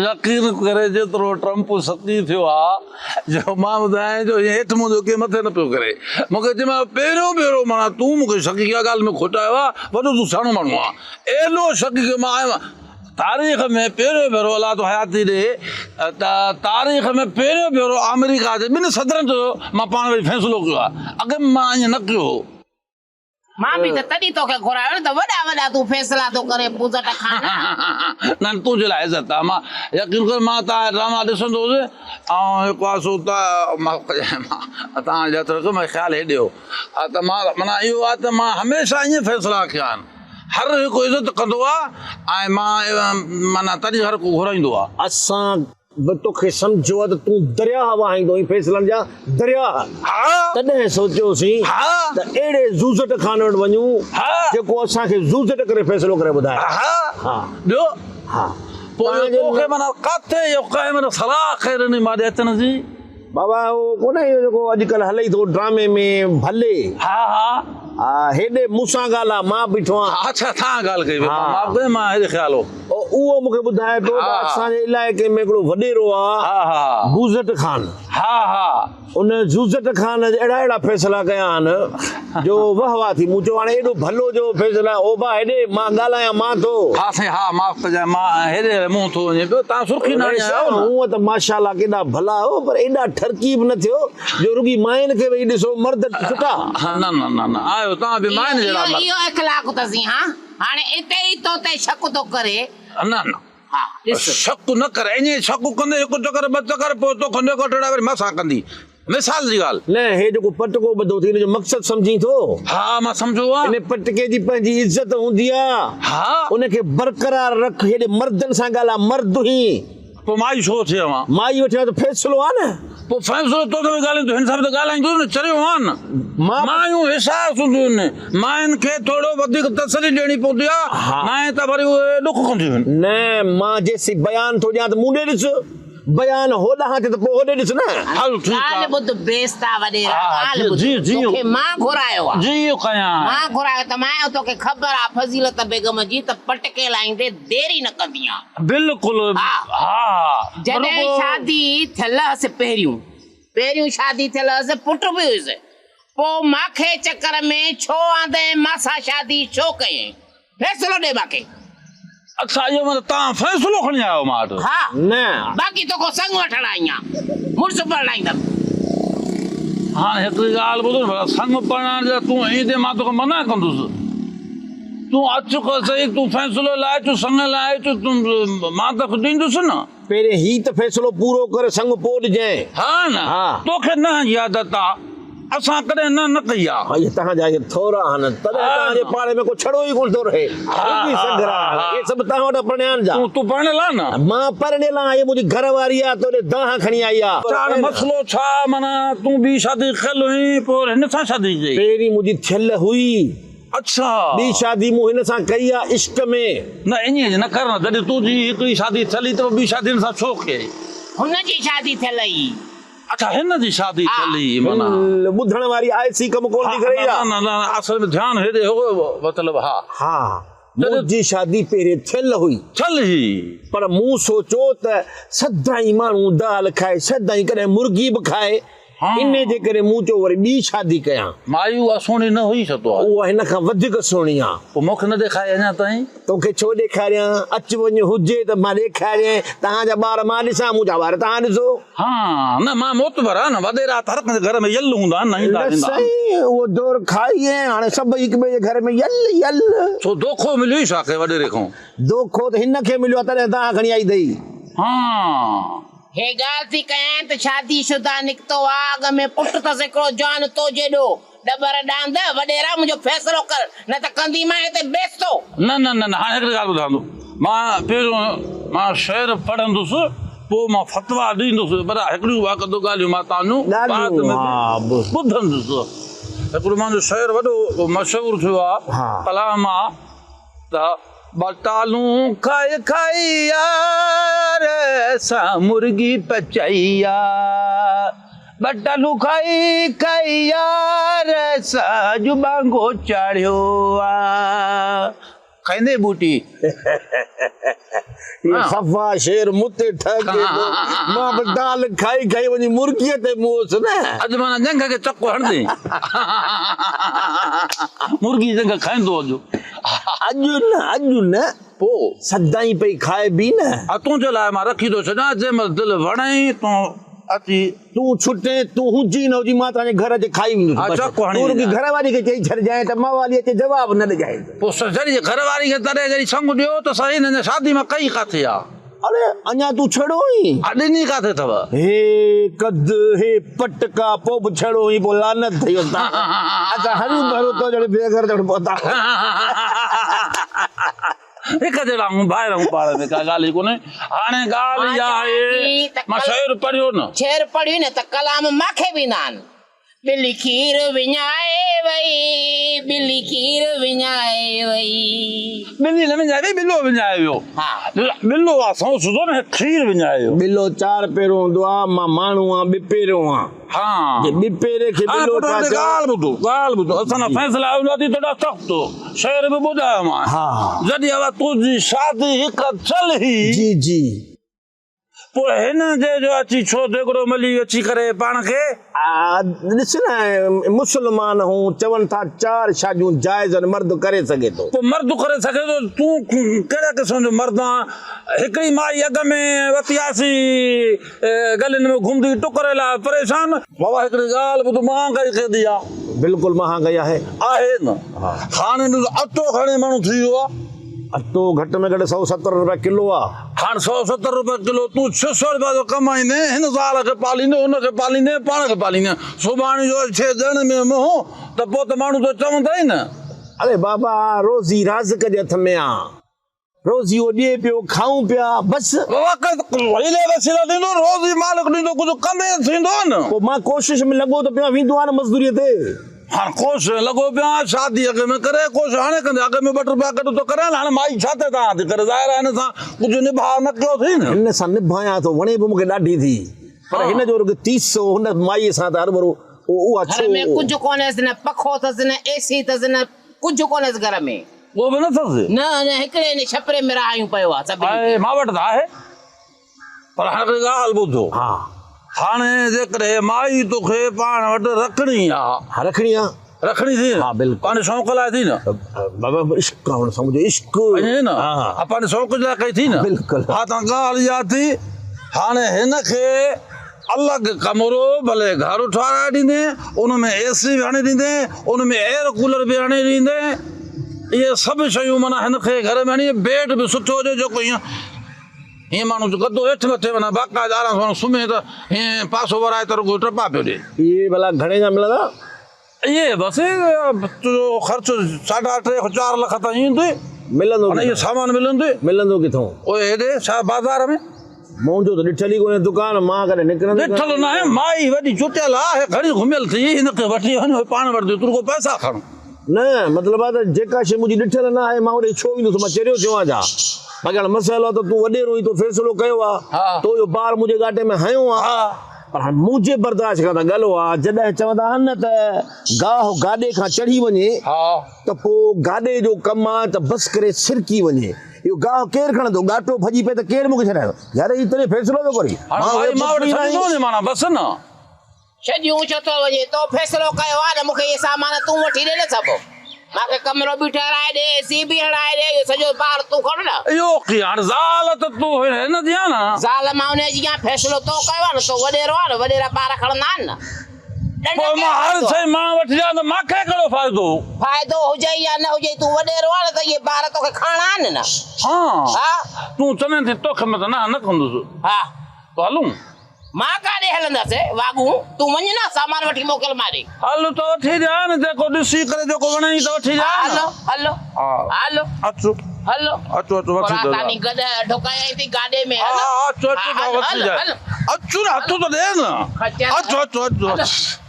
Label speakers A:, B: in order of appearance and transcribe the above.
A: يقين ڪري جيترو ٽرمپ سخي ٿيو آ جو مان ٻڌايان جو هيٺ منهنجو ڪنهن مٿي نه پيو ڪري. مون کي چيو پهريون ڀيرو معنيٰ تون مون کي شڪي ڪا ڳالهه ۾ کوٽايو آ، وڏو تون سياڻو ماڻهو آن. ايڏو شڪي ڪيو مان آيو تاريخ ۾ پهريون ڀيرو الله تو حياتي ڏي ته تاريخ ۾ پهريون ڀيرو آمريڪا جي ٻن صدرن جو مان پاڻ ويهي فيصلو ڪيو آ. اڳ ۾ مان ائين نه ڪيو هو.
B: مان به ته تڏهن توکي گهرايو نه ته وڏا وڏا تون فيصلا ٿو ڪرين پوزٽ خان.
A: نه نه تنهنجي لاء عزت آ مان يقين ڪر مان تان جا ڊراما ڏسندو هوس ۽ هڪ آ سو ته معاف ڪجانء مان تان جي هٿ رکيو مان خيال هيڏي هو ته مان معنيٰ اهو آ ته مان هميشه ائين فيصلا ڪيا آهن هر هڪ عزت ڪندو آ ۽ مان معنيٰ تڏهن هر ڪو گهرائيندو آ.
C: اسان به توکي سمجهيو آهي ته تون درياهه وهائيندو آهين، فيصلن جا درياهه. تڏهن سوچيوسين ته اهڙي زوزٽ خان وٽ وڃون، جيڪو اسان کي زوزٽ ڪري فيصلو ڪري ٻڌائي.
A: ٻيو پوء توکي معنيٰ ڪاٿي اهو ڪنهن معنيٰ صلاح خير ڏني ماڏي اچڻ جي؟
C: بابا اهو ڪونهي اهو جيڪو اڄڪلهه هلئي ٿو ڊرامي ۾ ڀلي.
A: ها ها.
C: ها هيڏي مون سان ڳالهاء مان بيٺو آهيان.
A: اڇا تان ڳالهه ڪئي معاف ڪجو مان هيڏي خيال هو.
C: اهو مون کي ٻڌائي پيو ته اسان جي علائقي ۾ هڪڙو وڏيرو آ بوزٽ خان.
A: ها ها.
C: ان زوزٽ خان اهڙا اهڙا فيصلا ڪيا آهن جو وهه واهه ٿي. مون چيو هاڻي ايڏو ڀلو جو فيصلا او با هيڏي مان ڳالهايان مان ٿو.
A: ها سائين ها معاف ڪجانء مان هيڏي منهن ٿو وڃي پيو تان سرخي ناڻي آيا آهيو نه.
C: هونء ته ماشاءالله ڪيڏا ڀلا آهيو پر ايڏا ٺرڪي به نه ٿيو جو رڳي ماين کي ويهي ڏسو مرد سٺا.
A: نه نه نه نه آهيو تان به ماين جهڙا مرد.
B: اهو اخلاق اٿسين ها. هاڻي اتي ئي تو تي شڪ ٿو ڪري.
A: نه نه
B: ها ڏس.
A: شڪ نه ڪر ائين شڪ ڪندي هڪ چڪر ٻه چڪر پوء توکان نيڪو ٽيڙا وري مان سان ڪندي. مثال جي ڳالهه.
C: نه هي جيڪو پٽڪو ٻڌو اٿئي ان جو مقصد سمجهين ٿو؟
A: ها مان سمجهيو آ.
C: ان پٽڪي جي پنهنجي عزت هوندي آ.
A: ها.
C: ان کي برقرار رک هيڏي مردن سان ڳالهاء مرد هين.
A: پوء مائي ڇو وٺي آوان؟
C: مائي وٺي آوان ته فيصلو آ نه.
A: پوء فيصلو تو سان به ڳالهائيندو هن سان به ته ڳالهائيندو نه چريو آن نه. مايون حساس هونديون آهن ماين کي ٿورو وڌيڪ تسلي ڏيڻي پوندي آ ناهي ته وري اهي ڏک ڪنديون آهن.
C: نه مان جيسين بيان ٿو ڏيان ته مون ڏي ڏس. بيان هوڏانهن ٿئي ته پوء هوڏي ڏس نه.
A: هل ٺيڪ آ.
B: ڳالهه ٻڌ بيستا وڏيرا ڳالهه ٻڌ توکي مان گهرايو آ.
A: جي اهو ڪيان.
B: مان گهرايو ته مايو توکي خبر آ فضيلت بيگم جي ته پٽڪي لائيندي دير ئي نه ڪندي آ.
A: بلڪل
B: ها
A: ها.
B: جڏهن شادي ٿيل هئس پهريون پهريون شادي ٿيل هئس پٽ به هيس پوء ماکي چڪر ۾ ڇو آندئين ماسان شادي ڇو ڪيئين فيصلو ڏي ماکي.
A: اڇا اهو مطلب توهان فيصلو کڻي آيا آهيو مان وٽ.
B: ها
C: نه.
B: باقي توکان سڱ وٺڻ آئي آهيان مڙس پرڻائيندم.
A: هاڻ هڪڙي ڳالهه ٻڌ نه ڀلا سڱ پرڻائڻ جي لاء تون ايندين مان توکي منع ڪندس. تون اچ ته سهي تون فيصلو لاء اچ سڱ لاء اچ تون مان توکي ڏيندس نه.
C: پهرين هي ته فيصلو پورو ڪر سڱ پوء ڏجانء.
A: ها نه
C: ها.
A: توکي نه جي عادت آ اسان ڪڏهن نه نه ڪئي آ.
C: ها اهي توهان جا اهي ٿورا آهن تڏهن توهان جي پاڙي ۾ ڪو ڇڙو ئي ڪونه ٿو رهي. رڳي سنگهرا آهن اهي سڀ توهان وٽان پرڻيا آهن جا.
A: تون پرڻيل آهين نه.
C: مان پرڻيل آهيان هيء منهنجي گهر واري آ توڏي دانهن کڻي آئي آ.
A: اڇا هاڻي مسئلو ڇا معنيٰ تون ٻي شادي ڪيل هئين پوء وري هن سان شادي ڪئي.
C: پهرين منهنجي ٿيل هئي.
A: اڇا.
C: ٻي شادي مون هن سان ڪئي آ عشق ۾.
A: نه ائين نه ڪر نه جڏهن تنهنجي هڪڙي شادي ٿيل هئي ته پوء ٻي شادي هن سان ڇو ڪيئي.
B: هن جي شادي ٿيل هئي.
A: اڇا هن جي شادي ٿيل هئي معنيٰ.
C: هن ٻڌڻ واري آئسي ڪم ڪونه ٿي ڪري يا.
A: نه نه نه اصل ۾ ڌيان هيڏي هو مطلب ها.
C: ها منهنجي شادي پهرين ٿيل هئي.
A: ٿيل هئي.
C: پر مون سوچيو ته سدائين ماڻهو دال کائي سدائين ڪڏهن مرغي به کائي. انهيء جي ڪري مون چيو وري ٻي شادي ڪيان.
A: مائي اها سهڻي نه هئي ڇا تو؟
C: اها هن کان وڌيڪ سهڻي آ.
A: پوء مون کي نه ڏيکاري اڃا تائين؟
C: توکي ڇو ڏيکاريان؟ اچ وڃ هجي ته مان ڏيکاريانء. توهان جا ٻار مان ڏسان، منهنجا ٻار توهان ڏسو.
A: ها نه مان معتبر آهيان نه، وڏيرا ته هر ڪنهن جي گهر ۾ يل هوندا آهن نه ايندا
C: نه
A: ويندا آهن.
C: سائين اهو دور کائي ۽ هاڻي سڀئي هڪ ٻئي جي گهر ۾ يل يل.
A: ڇو دوکو مليو ئي ڇا ڪنهن وڏيري کان؟
C: دوکو ته هن کي مليو آ تڏهن دانهن کڻي آئي اٿئي.
A: ها.
B: هي ڳالهه ٿي ڪيائين ته شادي شده نڪتو آ، اڳ ۾ پٽ اٿس هڪڙو جوان تو جيڏو، ڏٻر ڏاند، وڏيرا منهنجو فيصلو ڪر، نه ته ڪنديمانء هتي بيستو.
A: نه نه نه نه هاڻي هڪڙي ڳالهه ٻڌان ٿو، مان پهريون مان شعر پڙهندس، پوء مان فتويٰ ڏيندس، پر هڪڙيون باقاعدو ڳالهيون مان توهان جون بعد ۾ به ٻڌندس. هڪڙو منهنجو شعر وڏو مشهور ٿيو آ، ڪلام آ. ته ٻٽالون کائي کائي يار اسان مرغي پچائي آ ٻٽالون کائي کائي يار اسان اڄ ٻانگو چاڙهيو آ. کائيندي ٻوٽي.
C: هي صفا شير مون تي ٺهڪي ٿو. مان به دال کائي کائي وڃي مرغيء تي موس نه.
A: اڄ معنيٰ ڄنگهه کي چڪو هڻندين. مرغي ڄنگهه کائيندو اڄ.
C: اڄ نه اڄ نه
A: پوء.
C: سدائين پئي کائبي نه.
A: ها تنهنجي لاء مان رکي ٿو ڇڏيان جنهن مهل دل وڻئي تون اچي.
C: تون ڇٽين تون هجين نه هجين مان تنهنجي گهر اچي کائي ويندس بس تون رڳي گهر واري کي چئي ڇڏجانء ته موالي اچي جواب نه ڏجانء.
A: پوء جڏهن گهر واري کي تڏهن جڏهن سڱ ڏيو ته سائين هن جي شادي مان ڪئي ڪاٿي آ.
C: اڙي اڃا تون ڇڙو آهين.
A: ها ڏني ڪاٿي اٿو.
C: هي قد هي پٽڪا پوء به ڇڙو آهين پوء لعنت ٿئي استاد اسان هرو ڀرو تو جهڙي بي غيرت وٽ پهتا.
A: هڪ جهڙا آهيون ڀائر آهيون پاڻ ۾ ڪا ڳالهه ئي ڪونهي هاڻي ڳالهه اها آهي مان شعر پڙهيو نه.
B: شعر پڙهيو نه ته ڪلام ماکي به ايندا آهن. ٻلي کير وڃائي وئي ٻلي کير وڃائي وئي.
A: ٻلي نه وڃائي وئي ٻلو وڃائي ويو.
B: ها.
A: ٻلو آ سئو سڌو نه کير وڃائي ويو.
C: ٻلو چار پيرو هوندو آ مان ماڻهو آن ٻه پيرو آن.
A: ها.
C: جي ٻه پيري کي ٻلو ٿا چئو.
A: ڳالهه ٻڌو ڳالهه ٻڌو اسان لاء فيصلا آيو ٿي ٿورا سخت شعر به ٻڌايومانء.
C: ها.
A: جڏهن اها تنهنجي شادي هڪ ٿيل هئي.
C: جي جي.
A: پوء هن جي جو اچي ڇو ديڳڙو ملي اچي ڪري پاڻ کي.
C: ڏس نه مسلمان هون چون ٿا چار شاديون جائز آهن مرد ڪري سگهي ٿو.
A: پوء مرد ڪري سگهي ٿو تون ڪهڙي قسم جو مرد آن هڪڙي مائي اڳ ۾ وتي آسي ڳلين ۾ گهمندي ٽڪر لاء پريشان. بابا هڪڙي ڳالهه ٻڌ مهانگائي ڪيڏي آ.
C: بلڪل مهانگائي آهي.
A: آهي نه هاڻي ڏس اٽو کڻي ماڻهو ٿي ويو آ.
C: اٽو گهٽ ۾ گهٽ 170 روپيا ڪلو آ.
A: هاڻ 170 روپيا ڪلو تون 600 روپيا جو ڪمائيندين هن زال کي پاليندين ان کي پاليندين پاڻ کي پاليندين سڀاڻي جو اڇي ڏڻ ۾ منهن ته پوء ته ماڻهو تو چوندئي نه.
C: اڙي بابا روزي رازق جي هٿ ۾ آ. روزي اهو ڏئي پيو کائون پيا بس.
A: وقت حيلي وسيلا ڏيندو روزي مالڪ ڏيندو ڪجهه ڪندي ته ٿيندو نه.
C: پوء مان ڪوشش ۾ لڳو ته پيو آهيان ويندو آهيان نه مزدوريء تي.
A: هاڻ ڪوشش ۾ لڳو پيو آهيان شادي اڳ ۾ ڪري ڪوشش هاڻي ڪندي اڳ ۾ ٻه ٽي روپيا گڏ ٿو ڪريان هاڻي مائي ڇا تي تان ٿي ڪري ظاهر آهي هن سان ڪجهه نڀاء نه ڪيو اٿئي نه.
C: هن سان نڀايان ٿو وڻي به مون کي ڏاڍي ٿي پر هن جو رڳو تيسو هن مائيء سان ته هرڀرو اها
B: گهر
C: ڇو.
B: ۾ ڪجهه ڪونهيس نه پکو اٿس نه اي سي اٿس نه ڪجهه ڪونهيس گهر ۾.
A: اهو به نه اٿس؟
B: نه نه هڪڙي هن ڇپري ۾ رهايون پيو آ سڀني کي.
A: آهي مان وٽ ته آهي پر هاڻي هڪڙي ڳالهه ٻڌو.
C: ها.
A: هاڻي جيڪڏهن مائي توکي پاڻ وٽ رکڻي آ.
C: ها رکڻي آ.
A: رکڻي ٿي نه؟
C: ها بلڪل.
A: پنهنجي شوق لاء ٿي نه؟
C: بابا عشق آ هن سان منهنجو عشق.
A: ائين نه؟
C: ها.
A: ها پنهنجي شوق جي لاء ڪئي ٿي نه؟
C: بلڪل.
A: ها ته ڳالهه اها ٿي هاڻي هن کي الڳ ڪمرو ڀلي گهر ٺاهرائي ڏيندين، ان ۾ اي سي به هڻي ڏيندين، ان ۾ ايئر ڪولر به هڻي ڏيندين، اهي سڀ شيون معنيٰ هن کي گهر ۾ هڻي بيڊ به سٺو هجي جيڪو هيئن هيئن ماڻهو گدو هيٺ مٿي معنيٰ باقاعده آرام سان سمهي ته هيئن پاسو ورائي ته رڳو ٽپا پيو ڏي.
C: اهي ڀلا گهڻي جا ملندا؟
A: اهي بس تنهنجو خرچ ساڍا ٽي کان چار لک تائين ايندو.
C: ملندو
A: ڪٿان؟ اهو سامان ملندو.
C: ملندو ڪٿان؟
A: اهي هيڏي ڇا بازار ۾.
C: منهنجو ته ڏٺل ئي ڪونهي دڪان، مان ڪڏهن نڪرندو
A: ڏٺل ناهي، مائي وڏي چٽيل آهي، گهڻي گهميل ٿي، هن کي وٺي وڃ، هي پاڻ وٺندي، تون رڳو پئسا کڻ.
C: نه، مطلب آهي ته جيڪا شيء منهنجي ڏٺل نه آهي، مان اوڏي ڇو ويندس، مان چريو ٿيو آهيان ڇا؟ باقي هاڻي مسئلو آهي ته تون وڏيرو آهين، تو فيصلو ڪيو آهي، تو اهو بار منهنجي ڳاٽي ۾ هنيو آهي. پر هاڻ منهنجي برداشت کان ته ڳلو آ، جڏهن چوندا آهن نه ته گاهه گاڏي کان چڙهي وڃي ته پوء گاڏي جو ڪم آ ته بس ڪري سرڪي وڃي. اهو گاهه ڪير کڻندو؟ ڳاٽو ڀڄي پئي ته ڪير مون کي ڇڏائيندو؟ يار هي تڏهن فيصلو ٿو ڪرين.
A: هاڻ مائي مان وٽ ڇڏيندو وڃي معنيٰ بس نه.
B: ڇڏيون ڇو ٿو وڃي؟ تو فيصلو ڪيو آ نه مون کي اهي سامان تون وٺي ڏي نه سڀ. مان کي ڪمرو به ٺهرائي ڏي، اي سي به هڻائي ڏي، اهو سڄو بار تون کڻ نه.
A: اهو ڪي هاڻ زال ته تون هن جي آ نه.
B: زال مان انهيء جي آهيان، فيصلو تو ڪيو آ نه، تو وڏيرو آ نه، وڏيرا بار کڻندا آهن نه. ڏنڊ
A: پوء
B: ڪير
A: مان هر
B: کڻندو آ؟
A: شيء مان وٺي ڏيان ته مان کي ڪهڙو فائدو؟
B: فائدو هجئي يا نه هجئي، تون وڏيرو آ نه ته اهي بار توکي کڻڻا آهن نه.
A: ها.
B: ها.
A: تون چوين ٿي توکي مان ته نه نه ڪندس.
B: ها.
A: پوء هلون؟
B: مان ڪاڏي هلندس واڳون، تون وڃ نه سامان وٺي موڪل مان ڏي.
A: هل ته وٺي ڏيان نه جيڪو ڏسي ڪري جيڪو وڻئي ته وٺي ڏيان نه.
B: هلو هلو هلو.
A: اچ
B: هلو.
A: اچ اچ وٺي ٿو ڏيان.
B: پراتاني گڏهه ڍڪايائين ٿي گاڏي ۾ هل.
A: ها اچ اچ ته وٺي ڏيان. اچ نه هٿ ته ڏي نه. اچ اچ اچ.